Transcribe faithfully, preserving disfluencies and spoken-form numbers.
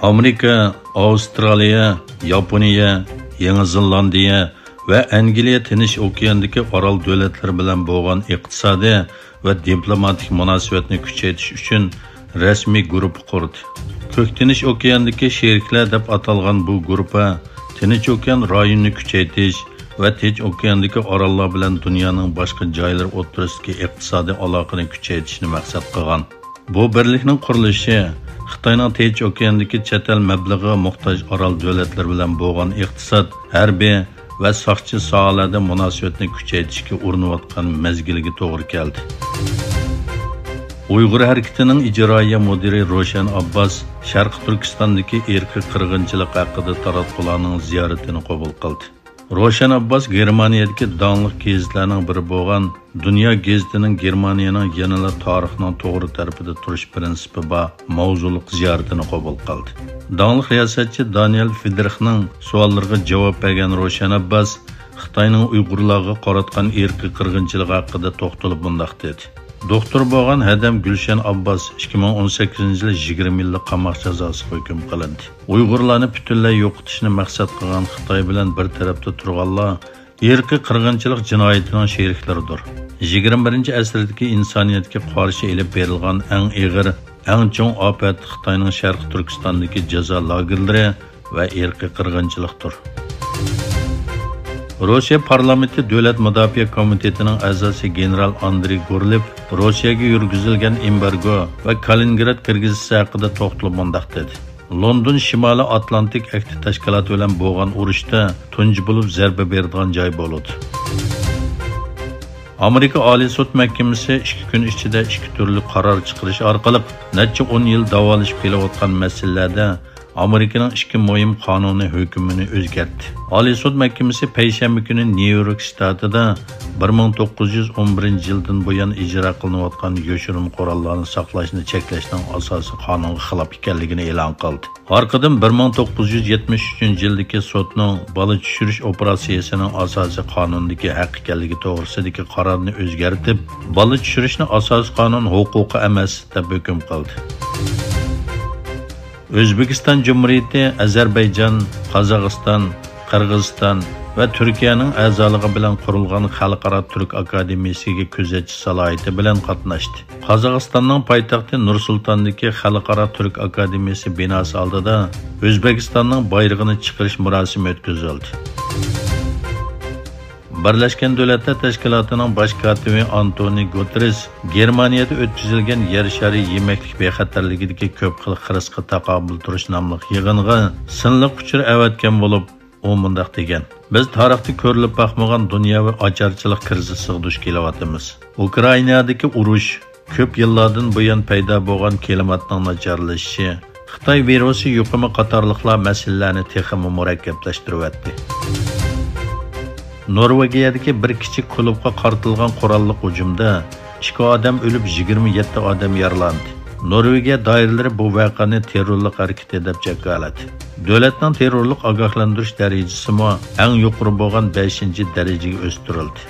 ئامېرىكا، ئاۋسترالىيە، ياپونىيە، يېڭى زېلاندىيە ۋە ئەنگلىيە تىنچ ئوكياندىكى ئارال دۆلەتلىرى بىلەن بولغان ئىقتىسادىي ۋە دىپلوماتىك مۇناسىۋەتنى كۈچەيتىش ئۈچۈن رەسمىي گۇرۇپپا قۇردى. كۆك تىنچ ئوكياندىكى شېرىكلەر دەپ ئاتالغان بۇ گۇرۇپپا تىنچ ئوكيان رايونىنى كۈچەيتىش ۋە تىنچ ئوكياندىكى ئاراللار بىلەن دۇنيانىڭ باشقا جايلىرى ئوتتۇرىسىدىكى ئىقتىسادىي ئالاقىنى كۈچەيتىشنى مەقسەت قىلغان. بۇ بىرلىكنىڭ قۇرۇلۇشى خىتاينىڭ تىنچ ئوكياندىكى چەت ئەل مەبلىغىغا موھتاج ئارال دۆلەتلىرى بىلەن بولغان ئىقتىساد، ھەربىي ۋە ساقچى ساھەلەردە مۇناسىۋەتنى كۈچەيتىشكە ئۇرۇنۇۋاتقان مەزگىلىگە توغرا كەلدى. ئۇيغۇر ھەرىكىتىنىڭ ئىجرائىيە مۇدىرى روشەن ئابباس شەرقىي تۈركىستاندىكى ئىرقىي قىرغىنچىلىق ھەققىدە تاراتقۇلارنىڭ زىيارىتىنى قوبۇل قىلدى. روشەن ئابباس گېرمانىيەدىكى داڭلىق گېزىتلەرنىڭ بىرى بولغان دۇنيا گېزىتىنىڭ گېرمانىيەنىڭ يەنىلا تارىخنىڭ توغرا تەرىپىدە تۇرۇش پىرىنسىپى بار ماۋزۇلۇق زىيارىتىنى قوبۇل قىلدى. داڭلىق رىياسەتچى دانىيەل فىدرىخنىڭ سوئاللىرىغا جاۋاب بەرگەن روشەن ئابباس خىتاينىڭ ئۇيغۇرلارغا قاراتقان ئىرقىي قىرغىنچىلىقى ھەققىدە توختىلىپ مۇنداق دېدى: دوختۇر بولغان ھەدەم گۈلشەن ئابباس ئىككى مىڭ ئون سەككىزىنچى يىلى يىگىرمە يىللىق قاماق جازاسىغا ھۆكۈم قىلىندى. ئۇيغۇرلارنى پۈتۈنلەي يوقىتىشنى مەقسەت قىلغان خىتاي بىلەن بىر تەرەپتە تۇرغانلار ئىرقىي قىرغىنچىلىق جىنايىتىنىڭ شېرىكلىرىدۇر. يىگىرمە بىرىنچى ئەسىردىكى ئىنسانىيەتكە قارشى ئېلىپ بېرىلغان ئەڭ ئېغىر، ئەڭ چوڭ ئاپەت خىتاينىڭ شەرقىي تۈركىستاندىكى جازا لاگېرلىرى ۋە ئىرقىي قىرغىنچىلىقتۇر. روسىيە پارلامېنتى دۆلەت مۇداپىئە كومىتېتىنىڭ ئەزاسى گېنېرال ئاندرېي گورلېف روسىيەگە يۈرگۈزۈلگەن ئېمبارگو ۋە كالىنىنگراد كىرىزىسى ھەققىدە توختىلىپ مۇنداق دېدى: لوندون شىمالىي ئاتلانتىك ئەھدى تەشكىلاتى بىلەن بولغان ئۇرۇشتا تۇنجى بولۇپ زەربە بېرىدىغان جاي بولىدۇ. ئامېرىكا ئالىي سوت مەھكىمىسى ئىككى كۈن ئىچىدە ئىككى تۈرلۈك قارار چىقىرىش ئارقىلىق نەچچە ئون يىل داۋالىشىپ كېلىۋاتقان مەسىلىلەردە ئامېرىكىنىڭ ئىككى مۇھىم قانۇنىي ھۆكمىنى ئۆزگەرتتى. ئالىي سوت مەھكىمىسى پەيشەنبە كۈنى نيۇ يورك شتاتىدا بىر مىڭ توققۇز يۈز ئون بىرىنچى يىلدىن بۇيان ئىجرا قىلىنىۋاتقان يوشۇرۇن قوراللارنى ساقلاشنى چەكلەشنىڭ ئاساسىي قانۇنغا خىلاپ ئىكەنلىكىنى ئېلان قىلدى. ئارقىدىن بىر مىڭ توققۇز يۈز يەتمىش ئۈچىنچى يىلدىكى سوتنىڭ بالا چۈشۈرۈش ئوپېراتسىيىسىنىڭ ئاساسىي قانۇندىكى ھەق ئىكەنلىكى توغرىسىدىكى قارارنى ئۆزگەرتىپ، بالا چۈشۈرۈشنى ئاساسىي قانۇن ھوقۇقى ئەمەس دەپ ھۆكۈم قىلدى. ئۆزبېكىستان جۇمھۇرىيىتى ئەزەربەيجان، قازاقىستان، قىرغىزىستان ۋە تۈركىيەنىڭ ئەزالىقى بىلەن قۇرۇلغان خەلقئارا تۈرك ئاكادېمىيىسىگە كۆزەتچى سالاھىيىتى بىلەن قاتناشتى. قازاقىستاننىڭ پايتەختى نۇر سۇلتاندىكى خەلقئارا تۈرك ئاكادېمىيىسى بىناسى ئالدىدا ئۆزبېكىستاننىڭ بايرىقىنى چىقىرىش مۇراسىمى ئۆتكۈزۈلدى. بىرلەشكەن دۆلەتلەر تەشكىلاتىنىڭ باش كاتىپى ئانتونىي گۇتېررېس گېرمانىيەدە ئۆتكۈزۈلگەن يەر شارى يېمەكلىك بىخەتەرلىكىدىكى كۆپ خىل خىرىسقا تاقابىل تۇرۇش ناملىق يىغىنغا سىنلىق ئۇچۇر ئەۋەتكەن بولۇپ، ئۇ مۇنداق دېگەن: بىز تارىختا كۆرۈلۈپ باقمىغان دۇنياۋى ئاچارچىلىق كىرىزىسىغا دۇچ كېلىۋاتىمىز. ئۇكرائىنادىكى ئۇرۇش، كۆپ يىللاردىن بۇيان پەيدا بولغان كىلىماتنىڭ ناچارلىشىشى، خىتاي ۋىرۇسى يۇقۇمى قاتارلىقلار مەسىلىلەرنى تېخىمۇ مۇرەككەپلەشتۈرۈۋەتتى. نورۋېگىيەدىكى بىر كىچىك كۇلۇبقا قارىتىلغان قوراللىق ھۇجۇمدا ئىككى ئادەم ئۆلۈپ، يىگىرمە يەتتە ئادەم يارىلاندى. نورۋېگىيە دائىرىلىرى بۇ ۋەقەنى تېررورلۇق ھەرىكىتى دەپ جاكارلىدى. دۆلەتنىڭ تېررورلۇق ئاگاھلاندۇرۇش دەرىجىسىمۇ ئەڭ يۇقىرى بولغان بەشىنچى دەرىجىگە ئۆستۈرۈلدى.